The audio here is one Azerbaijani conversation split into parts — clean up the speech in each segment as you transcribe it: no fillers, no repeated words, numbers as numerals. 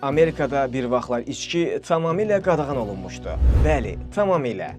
Amerikada bir vaxtlar içki tamamilə qadağan olunmuşdu. Bəli, tamamilə.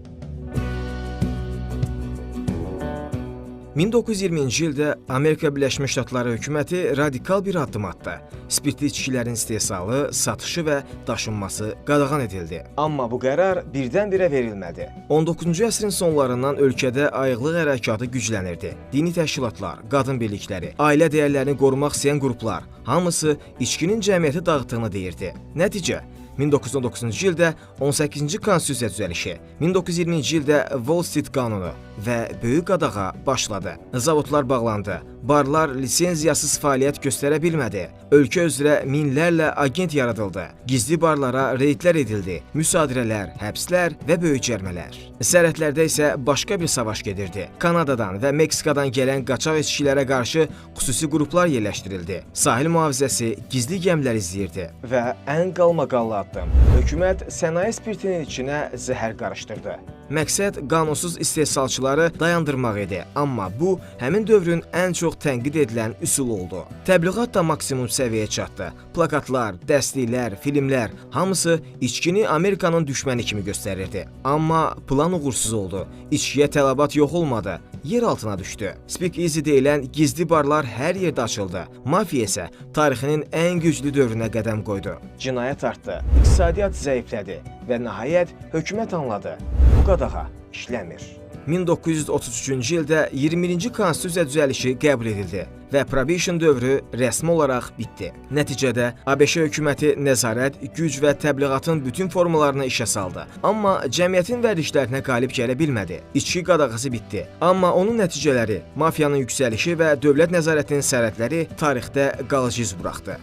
1920-ci ildə Amerika Birləşmiş Ştatları hökuməti radikal bir addım atdı. Spirtli içkilərin istehsalı, satışı və daşınması qadağan edildi. Amma bu qərar birdən-birə verilmədi. 19-cu əsrin sonlarından ölkədə ayıqlıq hərəkatı güclənirdi. Dini təşkilatlar, qadın birlikləri, ailə dəyərlərini qorumaq istəyən qruplar hamısı içkinin cəmiyyəti dağıtdığını deyirdi. Nəticə 1919-cu ildə 18-ci Konstitusiya düzəlişi, 1920-ci ildə Wall Street qanunu və böyük qadağa başladı. Zavodlar bağlandı, barlar lisenziyasız fəaliyyət göstərə bilmədi. Ölkə üzrə minlərlə agent yaradıldı. Gizli barlara reydlər edildi, müsadirələr, həbslər və böyük cərimələr. Sərhədlərdə isə başqa bir savaş gedirdi. Kanadadan və Meksikadan gələn qaçaq içkilərə qarşı xüsusi qruplar yerləşdirildi. Sahil mühafizəsi gizli gəmilər izləyirdi. Və ən qalmaqallı addım. Hökumət sənaye spirtinin içinə zəhər qarışdırdı. Məqsəd qanunsuz istehsalçıları dayandırmaq idi, amma bu həmin dövrün ən çox tənqid edilən üsulu oldu. Təbliğat da maksimum səviyyəyə çatdı. Plakatlar, dəstliklər, filmlər hamısı içkini Amerikanın düşməni kimi göstərirdi. Amma plan uğursuz oldu. İçkiyə tələbat yox olmadı, yer altına düşdü. Speakeasy deyilən gizli barlar hər yerdə açıldı. Mafiya isə tarixinin ən güclü dövrünə qədəm qoydu. Cinayət artdı, iqtisadiyyat zəiflədi və nəhayət hökumət anladı. Bu qadağa işləmir. 1933-cü ildə 21-ci Konstitusiya düzəlişi qəbul edildi və Prohibition dövrü rəsmi olaraq bitdi. Nəticədə ABŞ hökuməti nəzarət, güc və təbliğatın bütün formalarını işə saldı. Amma cəmiyyətin vərdişlərinə qalib gələ bilmədi. İçki qadağası bitdi. Amma onun nəticələri, mafiyanın yüksəlişi və dövlət nəzarətinin sərhədləri tarixdə qalıcı iz buraxdı.